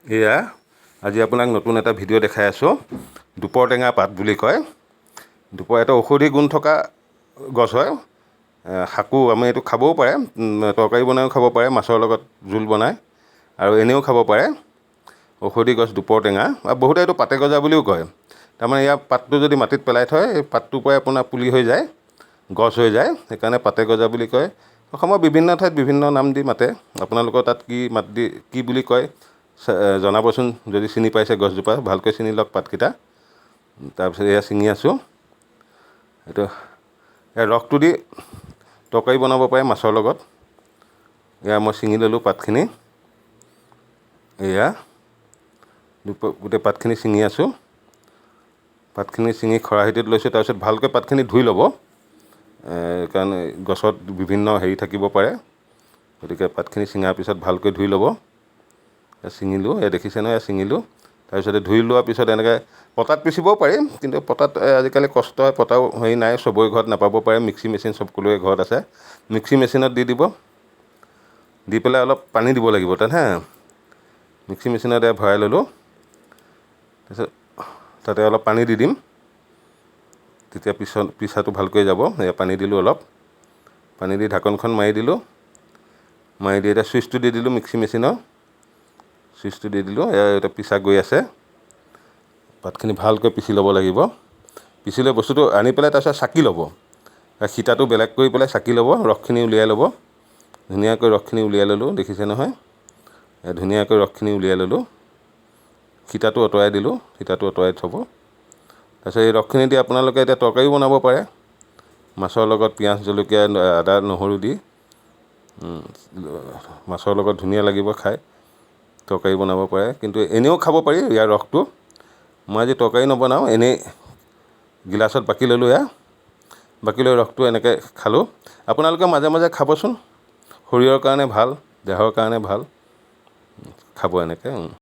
এয়া আজি আপোনাক নতুন এটা ভিডিঅ' দেখাই আছোঁ। দুপৰটেঙা পাত বুলি কয়। দুপৰ এটা ঔষধি গুণ থকা গছ হয়। শাকো আমি এইটো খাবও পাৰে, তৰকাৰী বনায়ো খাব পাৰে, মাছৰ লগত জোল বনাই, আৰু এনেও খাব পাৰে। ঔষধি গছ দুপৰটেঙা, আৰু বহুতে এইটো পাতে গজা বুলিও কয়। তাৰমানে ইয়াৰ পাতটো যদি মাটিত পেলাই থয়, এই পাতটোৰ পৰাই আপোনাৰ পুলি হৈ যায়, গছ হৈ যায়, সেইকাৰণে পাতে গজা বুলি কয়। অসমৰ বিভিন্ন ঠাইত বিভিন্ন নাম দি মাতে। আপোনালোকৰ তাত কি মাত দি কি বুলি কয় জনাবচোন। যদি চিনি পাইছে গছজোপা, ভালকৈ চিনি লওক পাতকেইটা। তাৰপিছত এয়া ছিঙি আছোঁ। এইটো ইয়াৰ ৰসটো দি তৰকাৰী বনাব পাৰে মাছৰ লগত। এয়া মই ছিঙি ল'লোঁ পাতখিনি। এয়া গোটেই পাতখিনি ছিঙি আছোঁ। পাতখিনি ছিঙি খৰাহিটোত লৈছোঁ। তাৰপিছত ভালকৈ পাতখিনি ধুই ল'ব, কাৰণ গছত বিভিন্ন হেৰি থাকিব পাৰে। গতিকে পাতখিনি ছিঙাৰ পিছত ভালকৈ ধুই ল'ব। ছিঙিলোঁ, এয়া দেখিছে নহয়, এয়া ছিঙিলোঁ। তাৰপিছতে ধুই লোৱাৰ পিছত এনেকৈ পটাত পিচিবও পাৰি, কিন্তু পটাত আজিকালি কষ্ট হয়, পটাও হেৰি নাই, চবৰে ঘৰত নাপাব পাৰে। মিক্সি মেচিন সকলোৰে ঘৰত আছে। মিক্সি মেচিনত দি দিব, দি পেলাই অলপ পানী দিব লাগিব তাত। হা, মিক্সি মেচিনত এয়া ভৰাই ল'লোঁ। তাৰপিছত তাতে অলপ পানী দি দিম, তেতিয়া পিছাটো ভালকৈ যাব। এয়া পানী দিলোঁ অলপ, পানী দি ঢাকনখন মাৰি দিলোঁ। মাৰি দি এতিয়া চুইচটো দি দিলোঁ, মিক্সি মেচিনৰ চুইচটো দি দিলোঁ। এয়া এতিয়া পিছা গৈ আছে। পাতখিনি ভালকৈ পিচি ল'ব লাগিব। পিচি লৈ বস্তুটো আনি পেলাই তাৰপিছত চাকি ল'ব, সীতাটো বেলেগ কৰি পেলাই চাকি ল'ব, ৰসখিনি উলিয়াই ল'ব। ধুনীয়াকৈ ৰসখিনি উলিয়াই ল'লোঁ, দেখিছে নহয়, ধুনীয়াকৈ ৰসখিনি উলিয়াই ল'লোঁ। সীতাটো আঁতৰাই দিলোঁ, সীতাটো আঁতৰাই থ'ব। তাৰপিছত এই ৰসখিনি দি আপোনালোকে এতিয়া তৰকাৰীও বনাব পাৰে, মাছৰ লগত পিঁয়াজ, জলকীয়া, আদা, নহৰু দি মাছৰ লগত ধুনীয়া লাগিব খাই। তৰকাৰী বনাব পাৰে, কিন্তু এনেও খাব পাৰি ইয়াৰ ৰসটো। মই আজি তৰকাৰী নবনাওঁ, এনেই গিলাচত বাকি ল'লোঁ। এয়া বাকি লৈ ৰসটো এনেকৈ খালোঁ। আপোনালোকে মাজে মাজে খাবচোন, শৰীৰৰ কাৰণে ভাল, দেহৰ কাৰণে ভাল, খাব এনেকৈ।